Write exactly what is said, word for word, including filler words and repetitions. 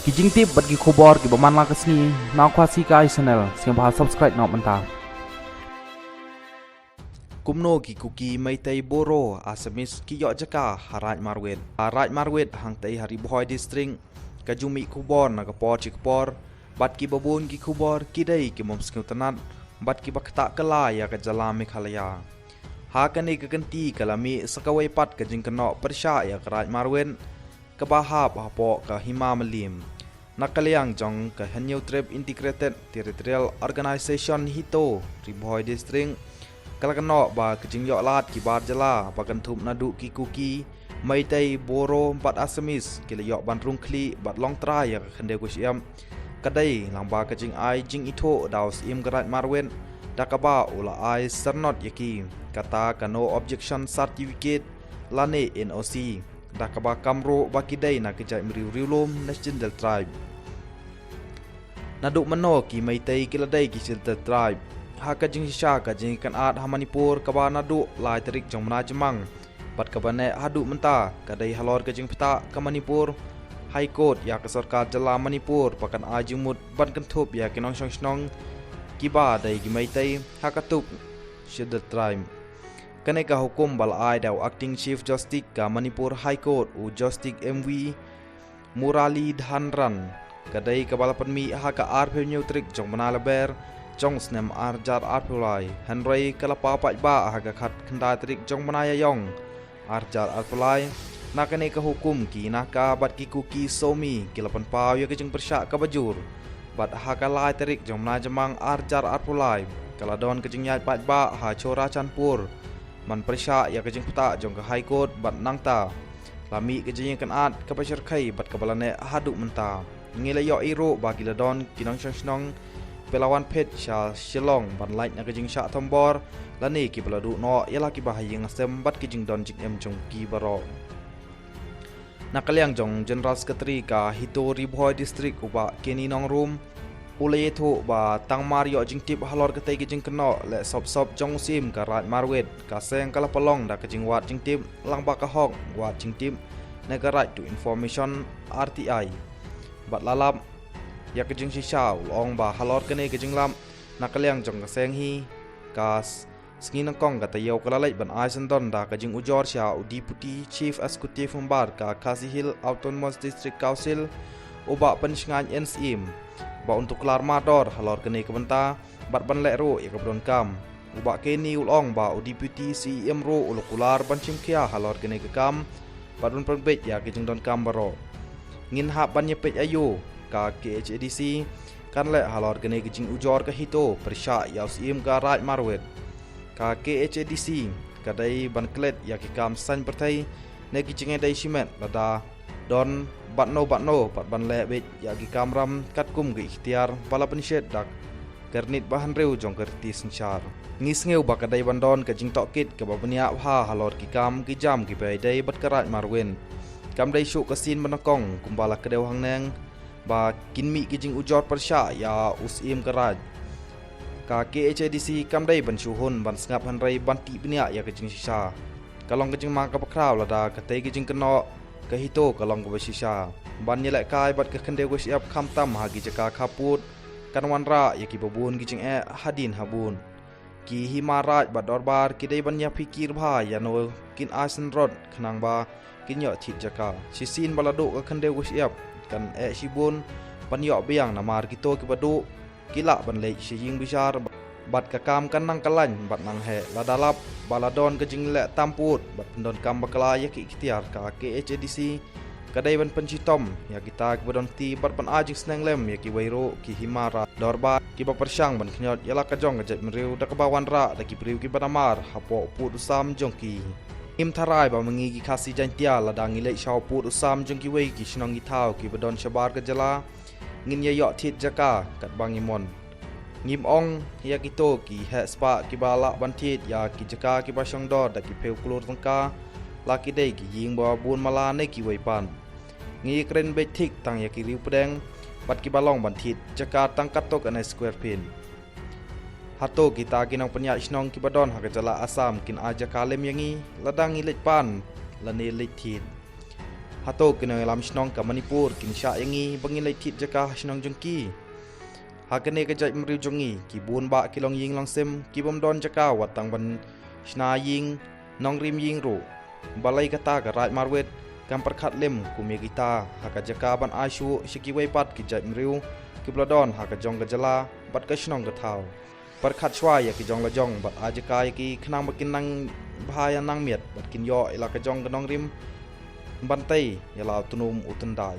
Ki jingtip bad ki khubor kiba man la ka sngi na Khasi Kai Channel, sngewbha subscribe noh mynta. Kumno ki Kuki, Meitei, Boro, Assamese ki ïoh jaka ha Raid Marwet? Ha Raid Marwet hangtei ha Ri Bhoi District, ka jingmih khubor na ka por sha ka por, bad kiba bun ki khubor ki dei ki bym sngewtynnat bad kiba ktah kylla ïa ka jylla Meghalaya. Ha kane ka kynti ka la mih sa kawei pat ka jingkynnoh pyrshah ïa ka Raid Marwet kaba hap hapoh ka Hima Mylliem. Na ka liang jong ka Hynñiewtrep Integrated Territorial Organization HITO Ri Bhoi District, ka la kynnoh ba ka jingïoh lad ki bar jylla ba kynthup naduh ki Kuki, Meitei, Boro bad Assamese ki la ïoh ban rung khlieh bad long trai ïa ka khyndew ka shyiap, ka dei lyngba ka jingai jingithuh da u Syiem ka Raid Marwet, da kaba u la ai syrnod ïa ki, kata ka No Objection Certificate lane N O C, da kaba kam ruh ba ki dei na ka jaitbynriew riewlum National Tribe. Naduh mynno ki Meitei ki la dei ki Scheduled Tribe? Ha ka jingshisha ka jingïakynad ha Manipur kaba naduh lai tarik jong u bnai Jymmang bad kaba neh haduh mynta ka dei halor ka jingpyrta ka Manipur High Court ïa ka sorkar jylla Manipur ba kan ai jingmut ban kynthup ïa ki nongshong shnong kiba dei ki Meitei ha ka tup Scheduled Tribe. Kane ka hukum ba la ai da u Acting Chief Justice ka Manipur High Court, u Justice M V Muralidharan, ka dei kaba la pynmih ha ka arphew hynñiew tarik jong u bnai Lber jong u snem ar hajar arphew lai, hynrei ka la paw paidbah ha ka khatkhyndai tarik jong u bnai Ïaiong ar hajar arphew lai. Na kane ka hukum ki Naga bad ki Kuki Zomi ki la pynpaw ïa ka jingpyrshah kaba jur, bad ha ka lai tarik jong u bnai Jymmang ar hajar arphew lai ka la don ka jingïaid paidbah ha Churachandpur ban pyrshah ïa ka jingpyrta jong ka High Court bad nangta la mih ka jingïakynad kaba shyrkhei bad kaba la neh haduh mynta. Ngi la ïohi ruh ba ki la don ki nongshong shnong ba la wan phet sha Shillong ban lait na ka jingshah thombor lane kiba la duh noh ïa la kiba ha ïing ha sem bad ki jingdon jingem jong ki baroh. Na ka liang jong u General Secretary ka HITO Ri Bhoi District, u Bah Kenny Nongrum, u la ïathuh ba tang mar ïoh jingtip halor katei ka jingkynnoh leh sop sop jong u Syiem ka Raid Marwet, ka seng ka la pynlong da ka jingwad jingtip lyngba ka hok wad jingtip ne ka Right to Information, R T I. Bad la lap ïa ka jingshisha, u la ong ba halor kane ka jinglap na ka liang jong ka seng hi, ka s-, sngi nyngkong ka taïew ka la leit ban ai syndon da ka jingujor sha u Deputy Chief Executive Member ka Khasi Hills Autonomous District Council, u Bah Pynshngaiñ N Syiem, ba un tuklar mardor halor kane ka bynta bad ban leh ruh ïa kaba donkam. U Bah Kenny u la ong ba u Deputy C E M ruh u la kular ban shim khia halor kane ka kam bad ban pynbeit ïa ki jingdonkam baroh. Ngin hap ban ïa peit aïu ka K H A D C kan leh halor kane ka jingujor ka HITO pyrshah ïa u Syiem ka Raid Marwet. Ka K H A D C ka dei ban klet ïa ki kam saiñ pyrthei ne ki jingïadei shimet lada don bad no bad no bad ban leh beit ïa ki kamram katkum ka iktiar ba la pynshet da ka rnit ba hynriew jong ka riti synshar. Ngi sngew ba ka dei ban don ka jingtohkit kaba bniah bha halor ki kam ki jam kiba ïadei bad ka Raid Marwet. Kam dei shuh ka sien ba nyngkong kumba la kdew hangne ba kin mih ki jingujor pyrshah ïa u Syiem ka Raid. Ka K H A D C kam dei ban shu hun ban sngap hynrei ban tih bniah ïa ka jingshisha. Ka long ka jingma kaba khraw lada katei ka jingkynnoh ka HITO ka long kaba shisha. Ban ïalehkai bad ka khyndew ka shyiap khamtam ha ki jaka khappud kan wanrah ïa kiba bun ki jingeh hadien habud. Ki Hima Raid bad Dorbar ki dei ban ïa phikir bha ïa no kin ai synrot khnang ba kin ïoh thied jaka. Shisien ba la duh ka khyndew ka shyiap kan eh shibun ban ïoh biang namar kito kiba duh ki lah ban leit sha ïing bishar bad ka kam kan nang kyllain bad nang heh. Lada lap ba la don ka jingleh tam pud bad pyndonkam bakla ïa ki iktiar, ka K H A D C ka dei ban pynshitom ïa kita kiba don kti bad ban ai jingsneng lem ïa kiwei ruh ki Hima Raid Dorbar kiba pyrshang ban khñiot ïa la ka jong ka jaitbynriew da kaba wanrah da ki briew kiba namar hapoh u pud u sam jong ki. Ngim tharai ba ma ngi ki Khasi Jaiñtia lada ngi leit sha u pud u sam jong kiwei ki shnong ki thaw kiba don shabar ka jylla ngin ïa ïoh thied jaka katba ngi mon. Ngim ong ïa kito ki heh spah kiba lah ban thied ïa ki jaka kiba shong dor da ki phew klur tyngka, la ki dei ki ïing ba bun mala ne kiwei pat. Ngi kren beit thik tang ïa ki riewpdeng bad kiba long ban thied jaka tang katto katne square feet. Hato kita ki nongpynïaid shnong kiba don ha ka jylla Assam kin ai jaka lem ïa ngi lada ngi leit pan lane leit thied? Hato ki nongïalam shnong ka Manipur kin shah ïa ngi ba ngin leit thied jaka ha shnong jong ki? Ha kane ka jaitbynriew jong ngi, ki bun bah ki longïing longsim ki bym don jaka wat tang ban shna ïing, nongrim ïing ruh. Balei kata ka Raid Marwet kam pyrkhat lem kum ïa kita ha ka jaka ban ai shuh sha kiwei pat ki jaitbynriew kiba la don ha ka jong ka jylla bad ka shnong ka thaw? Pyrkhat shuwa ïa ki jong la jong bad ai jaka ïa ki khnang ba kin nang bha ïa nang miet bad kin ïoh ïa la ka jong ka nongrim ban tei ïa la u tnum u tyndai.